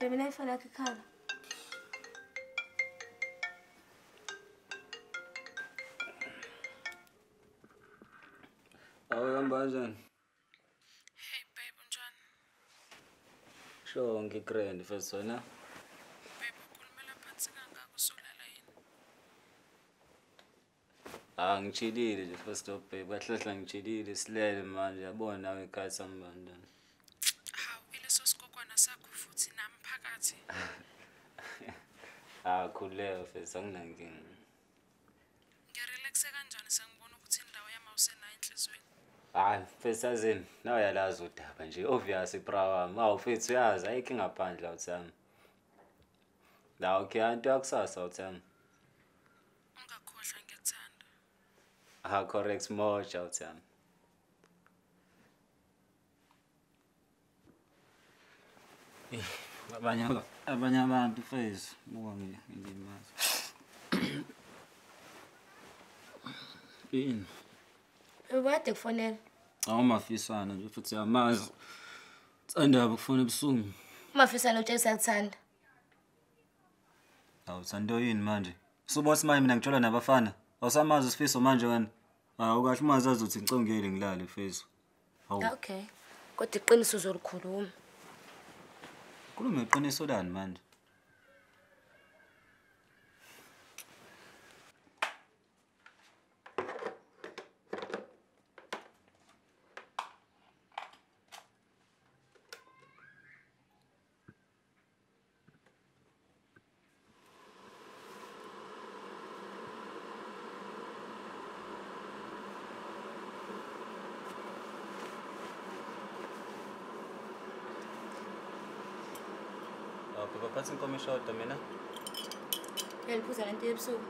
Baby, ifoni yakho ikhala. Awu hamba kanjani? Hey babe, unjani? Sho ngigrand first wena. Babe, ukhulumela phansi kangaka usulala yini? Ah ngijilile nje first off babe, kahle ngijilile silele manje yabona nawe ekhaya sambandana. Hawu, ileso sigogwana sakho futhi nami phakathi. Ah khuleka first anginankinga. Ngirelaxe kanjani sengibona ukuthi indawo yami awusenayo enhlizweni? Hayi first azini nawe uyalazi udaba nje obvious bra wami. Awu mfethu uyazi ayikho ngaphandle awuthami. La okay anto yakusasa awuthami. Ungakhohlwa ngiyakuthanda. Ah correct moja awuthami. Abanye abantu face buka ngilimaza. Yini? Ubade kufonela. Awu mafisana nje futhi uyamazi. Thanda ukufona ebusuku. Umafisana utshela ukuthanda. Awu Thando yini manje? Usubona manje mina ngitshola nabafana. Awusamazi uSifiso manje wena. Hawu kahle umazi azothi ngicongele ngilale face. Hawu. Okay. Kodwa iqiniso uzolikhuluma. Khuluma iqiniso lani manje? Baba phatha inkomo eshoda mina. Uyaliphuza lento ebusuku.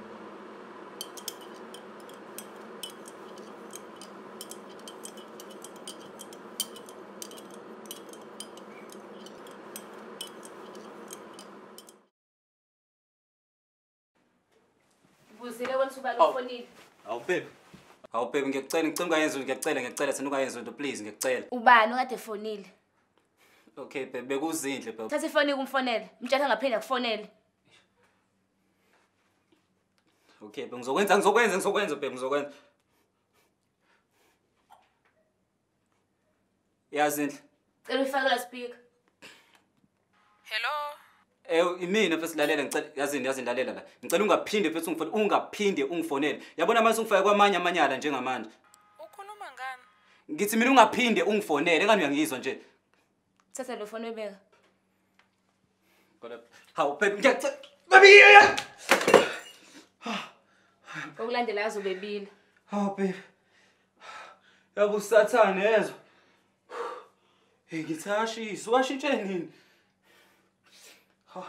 Buzile wena ubani ufonile. Awu babe. Awu babe ngiyacela ngicela ungayenzi ngiyacela thina ungayenzi into please ngiyacela. Ubani okade efonile? Okay babe bekuzinhle babe. Thatha ifoni kumfonele. Mtshela ngaphinda kufonele. Okay babe ngizokwenza babe ngizokwenza. Yazinhle. Cela ufake la speaker. Hello. Imina mfethu lalela ngicela yazini lalela la. Ngicela ungaphinde mfethu ungifonele ungaphinde ungifonele. Yabona manje ungifake kwamanye amanyala njengamanje. Ukhuluma ngani? Ngithi mina ungaphinde ungifonele engani uyangizwa nje. Thatha lo phone uyibeka. Kodwa hawu baby ngiyacela baby. Okulandela azobebile. Hawu baby. Yabu usathane yezwa. Hey ngithashisa washintshe nini? Ha.